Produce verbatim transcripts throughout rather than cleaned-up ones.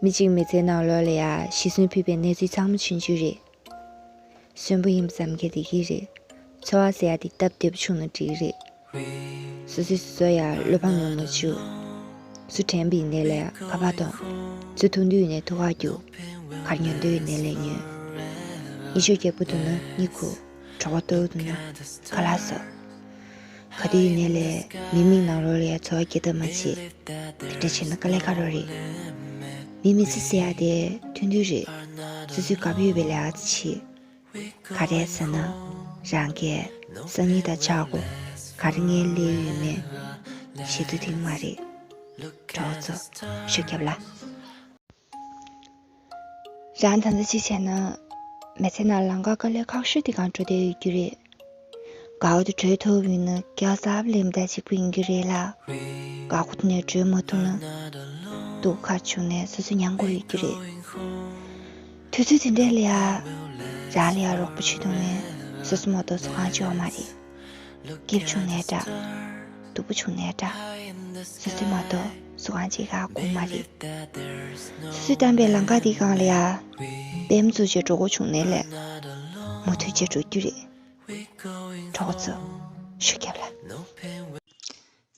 མི་གཅིག་མི་ཚེའི་ནང་ལོགས་ལ་ཡ་ཤི་གསོན་ཕུད་པའི་གནས་ཚུལ་ཚང་མ་ཆུང་ཆུང་རེད། གསོན་པོ་ཡིན་པ་ཙམ་གྱིས་བདེ་གི་རེད། འཚོ་བ་ཟེར་ཡ་དེ་སྟབས་བདེ་པོ་བྱུང་ན་འགྲིག་གི་རེད། སོ་སོས་སོ་སོ་ཡ་བློ་ཕམ་ཡོང་མ་བཅུག་སུ་དྲན་པ་ཡིན་ནའི་ལས་ཁ་པར་གཏོང་། སུ་ཐུག་འདོད་ཡིན་ནའི་ཐུག་ག་རྒྱུག་གར་ཉོ་འདོད་ཡིན་ནའི་ལས་ཉོས། ཡིད་ཆེས་རྒྱག་པོ་འདུག་ན་གཉིད་ཁུག་གྲོད་ཁོག་ལྟོགས་འདུག་ན་ཁ་ལག་ཟ། ག་དུས་ཡིན་ནའི་ལས་མི་མིག་ནང་ལོགས་ལ་ཡ་འཚོ་བ་སྐྱེལ་ཐབས་མ་བྱེད། དེ་འདྲ་བྱས་ན་དཀའ་ལས་ཁག་པོ་རེད། མི་མི་ཚེ་ཟེར་ཡ་དེ་ཐུང་ཐུང་རེད། སོ་སོའི་དགའ་པོ་ཡོད་པའི་ལས་ཀ་ཅིག་བྱེད། ག་རེ་ཟེར་ན། རང་གིས་སང་ཉིན་དང་ཆ་དགོས། ག་རེ་ངས་ལས་ཡོད་མེད་ཤེས་ཐུབ་ཐིག་མ་རེད། གྲོགས་ཚོ་ཤུགས་རྒྱབ་ལ། རང་ད་ལྟ་ཅིག་བྱས་ན། མི་ཚེ་ནང་ལམ་ཁ་དཀའ་ལས་ཁག་ཤོས་དེ་གང་འགྲོ་བསྡད་ཡོད་རྒྱུ་རེད། དགའ་བོ་དེ་བྲོས་ཐུབ་ཡོད་ན་སྐལ་བཟང་ལེན་པ་དང་གཅིག་པ་ཡིན་གྱི་རེད་ལ། དགའ་བོ་དེ་ནས་བྲོས་མ་ཐུབ་ན། སྡུག་ཁ་བྱུང་ནས་སོ་སོ་མྱང་དགོས་ཡོད་རྒྱུ་རེད། དུས་ཚོད་དེ་འདྲ་ལ་ཡ། རང་ལ་ཡ་རོགས་པ་བྱེད་ཐུབ་མཁན་སོ་སོ་མ་གཏོགས་སུ་གང་བྱེད་པ་མ་རེད། སྐྱིད་པོ་བྱུང་ནའི་འདྲ། སྡུག་པོ་བྱུང་ནའི་འདྲ། སོ་སོ་མ་གཏོགས་སུ་གང་བྱེད་ག་དགོས་མ་རེད། སོ་སོས་བཏང་པའི་ལམ་ཁ་དེའི་སྒང་ལ་ཡ། པད་མ་འཛུགས་བྱས་འགྲོ་དགོས་བྱུང་ནའི་ལས། མུ་མཐུད་བྱས་འགྲོ་རྒྱུ་རེད། གྲོགས་ཚོ། ཤུགས་རྒྱབ་ལ།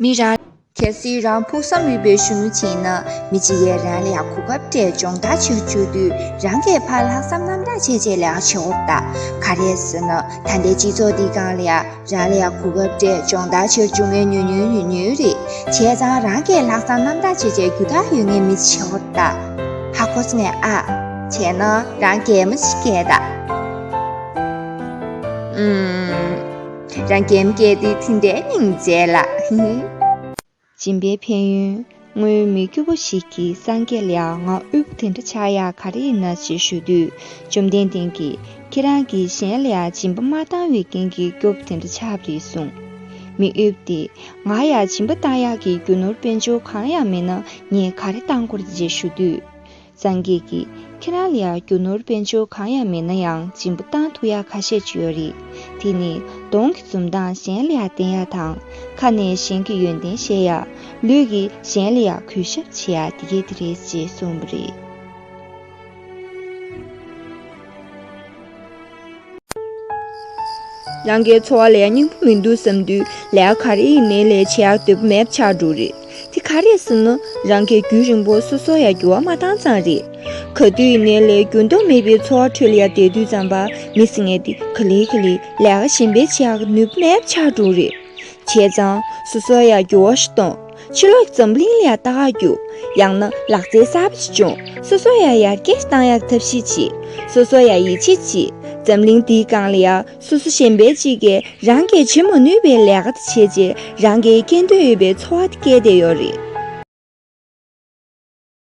མི་རང་། གལ་སྲིད་རང་ཕུགས་བསམ་ཡོད་པའི་གཞོན་ནུ་ཅིག་ཡིན་ན། མི་གཅིག་གིས་རང་ལ་ཡ་གོ་སྐབས་སྤྲད་སྦྱོང་བརྡར་བྱེད་བཅུག་དུས། རང་གིས་ཕར་ལྷག་བསམ་རྣམ་དག་བྱས་བྱས་ལས་ཀ་བྱེད་དགོས་པ་ད། ག་རེ་ཟེར་ན། ད་ལྟའི་སྤྱི་ཚོགས་འདིའི་སྒང་ལ་ཡ། རང་ལ་ཡ་གོ་སྐབས་སྤྲད་སྦྱོང་བརྡར་བྱེད་བཅུག་མཁན་ཉུང་ཉུང་ཉུང་ཉུང་རེད། བྱས་ཙང་རང་གིས་ལྷག་བསམ་རྣམ་དག་བྱས་བྱས་རྒྱུ་དག་ཡོད་མཁན་མི་ཅིག་བྱེད་དགོས་པ་ད། ཧ་གོ་སོང་ངས་ཨ། བྱས་ན་རང་གད་མོ་ཅིག་བགད་ད། ཨུམ། རང་གད་མོ་བགད་དུས་དེ་འདྲའི་སྙིང་རྗེ་ལ། སྦྱིན་པའི་ཕན་ཡོན། སྔོན་མི་སྐྱོ་པོ་ཞིག་གིས་སངས་རྒྱས་ལ་ཡང་ང་དབུལ་པོ་དེ་འདྲ་ཆགས་ཡག་ག་རེ་ཡིན་ན་ཞེས་ཞུ་དུས། བཅོམ་ལྡན་འདས་ཀྱིས་ཁྱེད་རང་གིས་གཞན་ལ་ཡང་སྦྱིན་པ་མ་བཏང་བའི་རྐྱེན་གྱིས་སྐྱོ་པོ་དེ་འདྲ་ཆགས་པ་རེད་གསུངས། མི་དབུལ་པོ་དེས་ང་ཡང་སྦྱིན་པ་བཏང་ཡག་གི་རྒྱུ་ནོར་དཔལ་འབྱོར་གང་ཡང་མེད་ན་ངས་ག་རེ་བཏང་དགོས་རེད་ཅེས་ཞུ་དུས། སངས་རྒྱས་ཀྱིས་ཁྱེད་རང་ལ་ཡང་རྒྱུ་ནོར་དཔལ་འབྱོར་གང་ཡང་མེད་ན་ཡང་སྦྱིན་པ་བཏང་ཐུབ་ཡག་ཁ་ཤས་ཅིག་ཡོད་རེད། དེ་ནི་གདོང་གི་འཛུམ་མདངས་གཞན་ལ་ཡང་བསྟན་ཡག་དང་། ཁ་ནས་གཞན་གྱི་ཡོན་ཏན་བཤད་ཡག་ལུས་ཀྱིས་གཞན་ལ་ཡང་གུས་ཞབས་བྱེད་ཡག་དེ་གས་དེ་རེད་ཅེས་གསུངས་པ་རེད། རང་གི་འཚོ་བ་ལ་ཡང་སྙིང་པོ་མི་འདུག་བསམ་དུས་ལས་ཀ་ག་རེ་ཡིན་ནའི་ལས་བྱེད་ཡག་འདོད་པ་མེད་པ་ཆགས་འགྲོ་རེད། དེ་ག་རེ་ཟེར་ན་རང་གིས་རྒྱུན་རིང་པོ་སོ་སོ་ཡང་འགྱུར་བ་མ་བཏང་ཙང་རེད། ག་དུས་ཡིན་ནའི་ལས་འགྱུར་ལྡོག་མེད་པའི་འཚོ་བ་ཁྲོད་ལ་ཡང་བསྡད་དུས་ཙམ་པ་མི་ཟེར་མཁན་དེ་ག་ལེ་ག་ལེ་ལས་ཀ་གཞན་པ་བྱེད་ཡག་གི་ནུས་པ་མེད་པ་ཆགས་འགྲོ་རེད། བྱས་ཙང་སོ་སོ་ཡང་འགྱུར་བ་ཞིག་གཏོང་། ཕྱི་ལོགས་ཀྱི་འཛམ་གླིང་ལ་ཡང་ལྟ་ག་རྒྱུགས། ཡང་ན་ལག་རྩལ་གསར་པ་ཞིག་སྦྱོང་། སོ་སོ་ཡང་ཡར་རྒྱས་བཏང་ཡག་ཐབས་ཤེས་བྱེད། སོ་སོ་ཡང་ཡིད་ཆེས་བྱེད། འཛམ་གླིང་འདིའི་སྒང་ལ་ཡང་སོ་སོ་གཞན་པ་གཅིག་གིས་རང་གིས་བྱེད་མ་ནུས་པའི་ལས་ཀ་དེ་བྱས་རྗེས་རང་གིས་སྐྱེ་འདོད་ཡོད་པའི་འཚོ་བ་དེ་སྐྱེལ་བསྡད་ཡོད་རེད།